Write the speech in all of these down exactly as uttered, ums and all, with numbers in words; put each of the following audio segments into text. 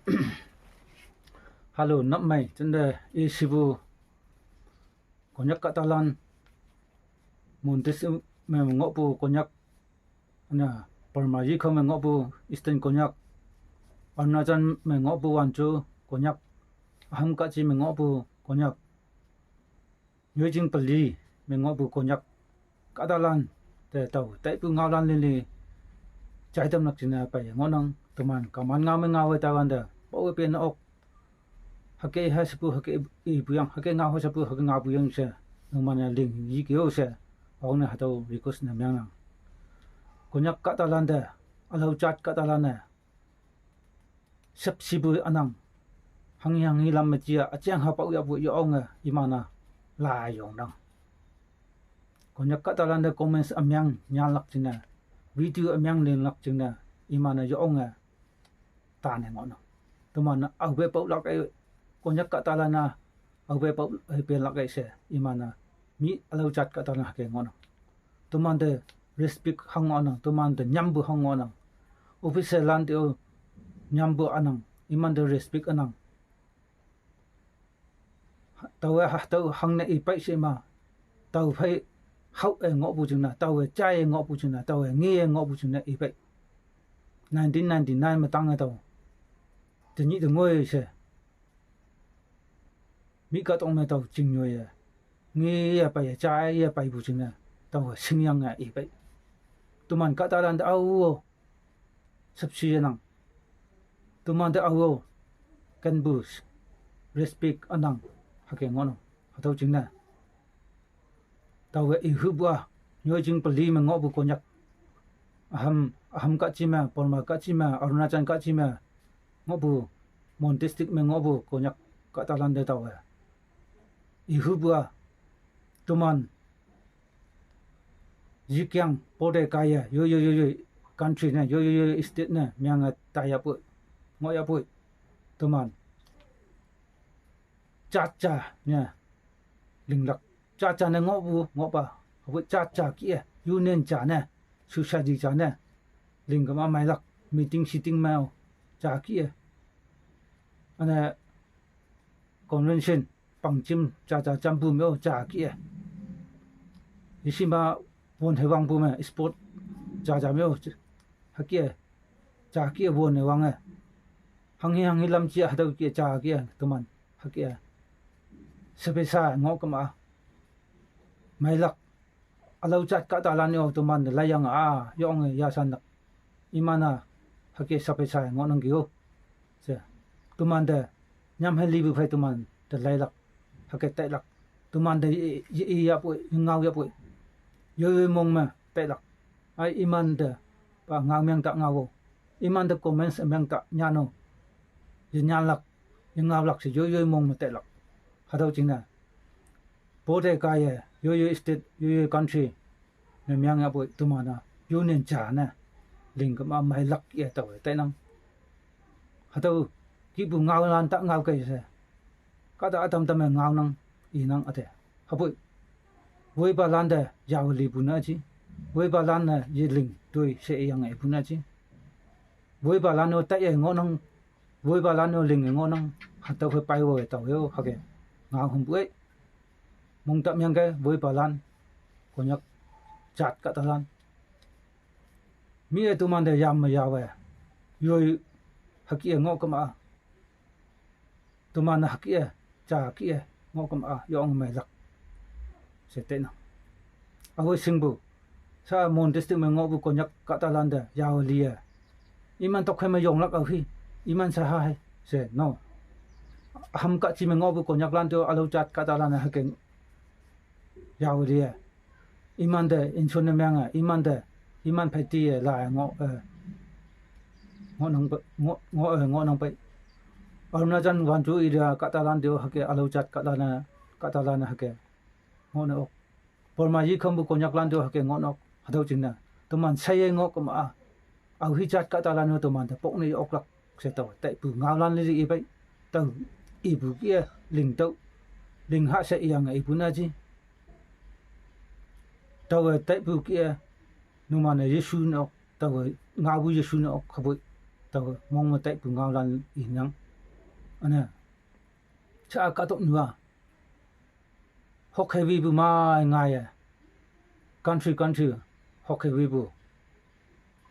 Hello, nap mei, chande, isibu, Konyak kahtalan, Mon District me ngohpu Konyak, na, Burma yikho me ngohpu Eastern Konyak, Arunachal me ngohpu Wancho Konyak, Aham kahchi me ngohpu Konyak, nyoijing peli me ngohpu Konyak kahtalan, te tao, taipu ngaolan lili, jaitamlak jingne peiye ngohnang, teman kaman ngao me ngao-e taiwante, paowe pene ok, hüke ha shepu hüke ipuyang, hüke ngao ha shepu hüke ngaopuyang she, numan-e ling yike-o she, aongne hatüo request ne mengnang. Konyak kahtalan te, ülao jat kahtalan-e, shapshipu ünang. Hanghi hanghi lam me jia, üjeng ha pao yahpu yo onge, iman-a, la yongnang. Konyak kahtalan te comments ümeng nyanlak jingne, video ümeng linglak jingne, iman-e yo onge, tane ngohnang. Teman-a aope paolak ei, Konyak kahtalan-a, aope pao, eh, pelak ei she, iman-a, mi ülao jat kahtalan hüke ngohnang. Temante respect hang ngohnang, temante nyampu hang ngohnang. Officer lan te-o nyampu ünang, imante respect ünang. Taowe ha, tao hangne ipei she ma, tao phei hao-e ngohpu jingne, taowe jaiye ngohpu jingne, taowe ngeye ngohpu jingne ipei. Nineteen ninety-nine me tange tao, tenyih te ngoi she, mi kahtok me tao chingnyoi-e, ngeye peiye jaiye peipu jingne, taowe shingyange ipei. Teman kahtalan te ao-o, shapshi yenang. Temante ao-o, kenpu, respect ünang, hüke ngohnang. Hatüo jingne, taowe ihupu-a, nyoijing peli me ngohpu Konyak, Aham, Aham kahchi me, Burma kahchi me, Arunachal kahchi me ngohpu, Mon District me ngohpu Konyak kahtalan te taowe, ihupu-a, teman, yikyang pote kaiye, yoi yoi yoi yoi, country ne, yoi yoi yoi state ne, myange taiyahpoi, ngohyahpoi, teman, jat ja ne, linglak. Jat ja ne ngohpu ngohpa, hüpoi jat ja kih-e, union ja ne, society ja ne, lingkema meilak, meeting sitting me-o, ja kih-e, üne, convention, pangjim ja ja jampu me-o ja kih-e, yeshima won hewangpu me sport ja ja me-o, hüke-e, ja kih-e won hewange, hanghi hanghi lam jia hatüo kih-e ja kih-e teman, hüke-e, sepeisa ngoh kema-a, meilak, ülao jat kahtalan-e-o teman te laiyange-a, yonge yashanlak, iman-a, hüke sepeisa ngohnangki-o, she, temante, nyam he lipu phei teman te leilak, hüke tailak, temante ye, ye, yeyahpoi, ngao yahpoi, yoi yoi mong me tailak, ai imante, pa ngao meng ta ngao-o, imante comments meng ta nyan-o, yenyanlak, yengaolak she yoi yoi mong me tailak. Hatüo jingne, pote kaiye, yoi yoi state, yoi yoi country, ne myangyahpoi teman-a, union ja ne, lingkema meilak ye taowe tainang. Hatüo, kihpu ngaolan ta ngao kei she, kahta ütam tam me ngaonang, inang üte. Hüpoi, woipalan te yawe lipu ne ji, woipalan-e yeling toi she iyange ipu ne ji, woipalan-o taiye ngohnang, woipalan-o linge ngohnang, hatüo phei peiwe taowe-o hüke, ngao hampu ei, mong ta mengke woipalan, Konyak jat kahtalan, mi-e temante yam me yawe, yoi, hüke-e ngoh kema-a, teman hüke-e, ja kih-e, ngoh kema-a yong meilak, she tainang. Aowe shingpu, sha Mon District me ngohpu Konyak kahtalan te yawe liye, iman tokkhei me yonglak aohi, iman shaha hei, she no, Aham kahchi me ngohpu Konyaklan te-o ülao jat kahtalan-e hüke yawe liye, imante inson ne menge, imante, iman phei tiye la ngoh, eh, ngohnang pe, ngoh, ngoh, eh, ngohnang pei. Arunachal Wancho area kahtalan te-o hüke ülao jat kahtalan-e, kahtalan-e hüke ngohne ok. Burma yikhongpu Konyaklan te-o hüke ngohne ok. Hatüo jingne, teman sheye ngoh kema-a, aohi jat kahtalan-o teman te pokne ye oklak she taowe taipu ngaolan lili ipei. Tao, ipu kih-e, ling tüoh, ling ha she iyange ipu ne ji, taowe taipu kih-e, numan-e yeshu ne ok, taowe ngaopu yeshu ne ok hüpoi, Tau mong me tai pu ngau lan i nang. Ane. Cha ka tok nua. Hok heavy bu mai ngai e. Country country hok heavy bu.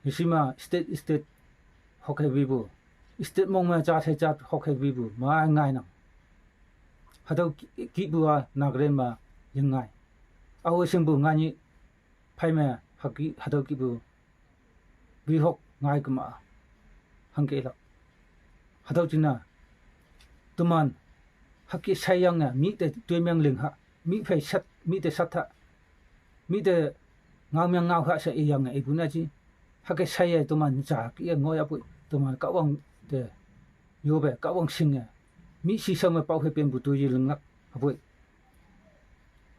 Isima state state hok heavy bu. State mong me cha thai cha hok heavy bu mai ngai nang. Hatau ki, ki bu a Nagaland ma yang ngai. Awe sing bu ngai ni phai me haki hatau ki bu. Wi hok ngai kama. Hangke ilak. Hatau china. Tuman. Haki sayang ya. Mi te tui meng ling ha. Mi phai sat. Mi te sat ha. Mi te ngau meng ngau ha sa iyang ya. Ibu na chi. Haki saya tuman cha ki ya ngoi apui. Tuman ka wang te. Yo be ka wang sing ya. Mi si sa me pau he pen bu tu yi ling lak. Apui.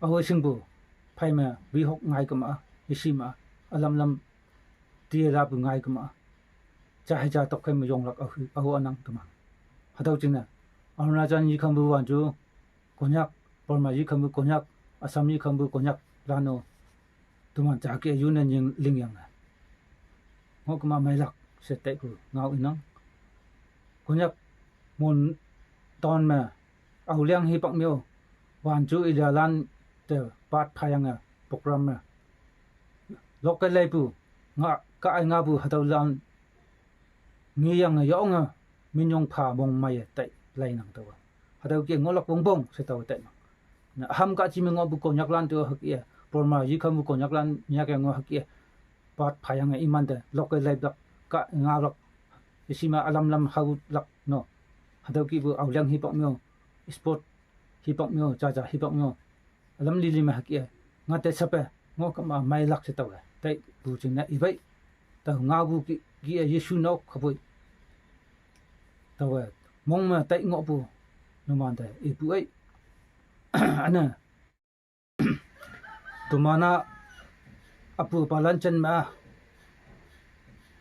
Awe sing bu. Phai me. Wi hok ngai kama. Isi ma. Alam lam. Ti la bu ngai kama. Cha hai cha tok khai ma yong lak ahu, ahu anang tuma. Hatau china. Arunachal yi kham bu wan chu. Konyak, Burma yi kham bu Konyak, Assam yi kham bu Konyak lano. Tuma cha ke yu ne nying ling yang. Ngo kama mai lak se tai ku ngau inang. Konyak mon ton me. Au liang hi pak myo. Wan chu i la lan te pat pha yang a program me. Local lai pu nga ka ai nga bu hatau lan ngi yang a yong a min yong pha mong mai tai lai nang tau. Hatau ki ngolak bong bong se tau tai nang. Na ham ka chi me ngo bu Konyak lan tu hak ye. Burma yi kham bu Konyak lan nya ke ngo hak ye. Pat pha yang a iman te local lai blak ka nga blak. Isima alam lam hau lak no. Hatau ki bu au liang hi pak myo. Sport hi pak myo, cha cha hi pak myo. Alam li li ma hak ye. Nga te sape, ngo kama mai lak se tawe. Tai bu ching na ibai. Tau nga bu ki, ki ye Yesu nok khapui. Tawe, mong ma tai ngo bu. Numan te, ibu ai. Ana. Tumana, apu palan chan ma.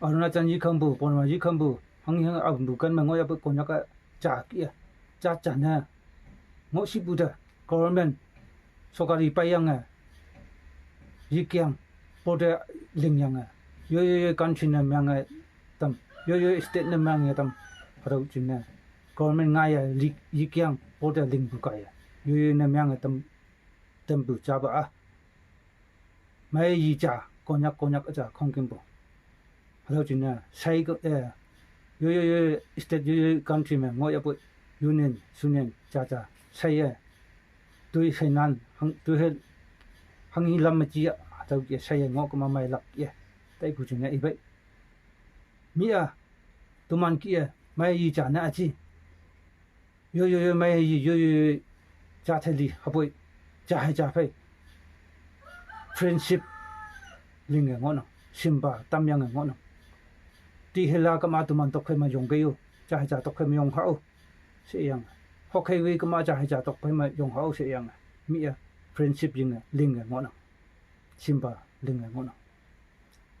Arunachal yi kham bu, Burma yi kham bu. Hang hang abu kan ma ngo ya bu Konyak a cha ki ye. Cha cha na. Ngo si bu da. Government. Sokari pai yang a. Yi kiang. Border ling yang a. Yo yo yo country na myang a tam. Yo yo state na myang a tam. Hatau china. Government nga ya li, yi kiang. Border ling bu ka ya. Yo yo na myang a tam. Tem bu cha ba a. Mai yi cha, Konyak, Konyak cha, khong kim bu. Hatau china, sai ko, eh, yo yo yo, state yo yo, country me, ngo ya bu, union, union, cha cha, sai ye. Tui sai nan, hang, tui he, hang hi lam ma chi ya, hatau ki sai ye, ngo kama mai lak ye. Tai bu china ibai. Mi a, tuman ki ye, mai yi cha na a chi. Yo yo yo mai yi yo yo yo. Cha thai li hapoi. Cha hai cha phai. Friendship. Ling e ngo nang. Simba tam yang e ngo nang. Ti hela kama tuman tok khai ma yong ke yo. Cha hai cha tok khai ma yong ha o. Se yang. Hok khai wi kama cha hai cha tok khai ma yong ha o se yang. Mi a. Friendship ling e, ling e ngo nang. Simba ling e ngo nang.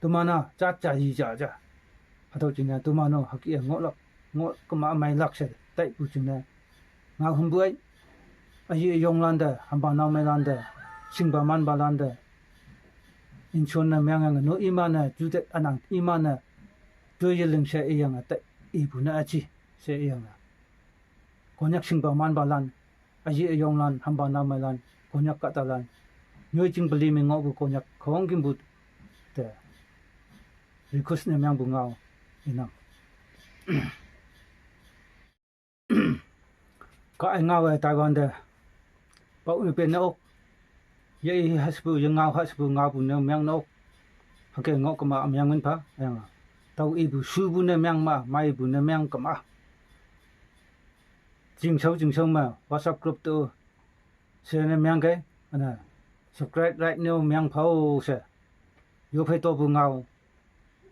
Tumana cha cha yi cha cha. Hatau china tumano hak ye ngo lak, ngo kama mai lak se tai bu china. Nga hum bu ai. A yi yong lan da, hamba nau mai lan da, sing ba man ba lan da. Inchon na myang yang no ima na, ju te anang ima na. Tu ye ling se iyang a tai ibu na a chi se iyang a. Konyak sing ba man ba lan. A yi a yong lan, hamba nau mai lan, Konyak ka ta lan. Nyoi ching pali me ngo bu Konyak khong kim bu. Te. Request ne myang bu ngau. Inang. Ka ai ngau e Taiwan de. Pau me pen ne ok. Ye i has bu, ye ngau has bu, ngau bu ne myang ne ok. Hake ngo kama a myang ngun pha. Yang. Tau i bu su bu ne myang ma, mai bu ne myang kama. Jing sau, jing sau ma, WhatsApp group tu. Se ne myang ke, ana. Subscribe, like ne myang phao se. Yo phai to bu ngau.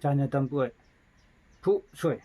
Cha ne tam bu ai. Phu sui.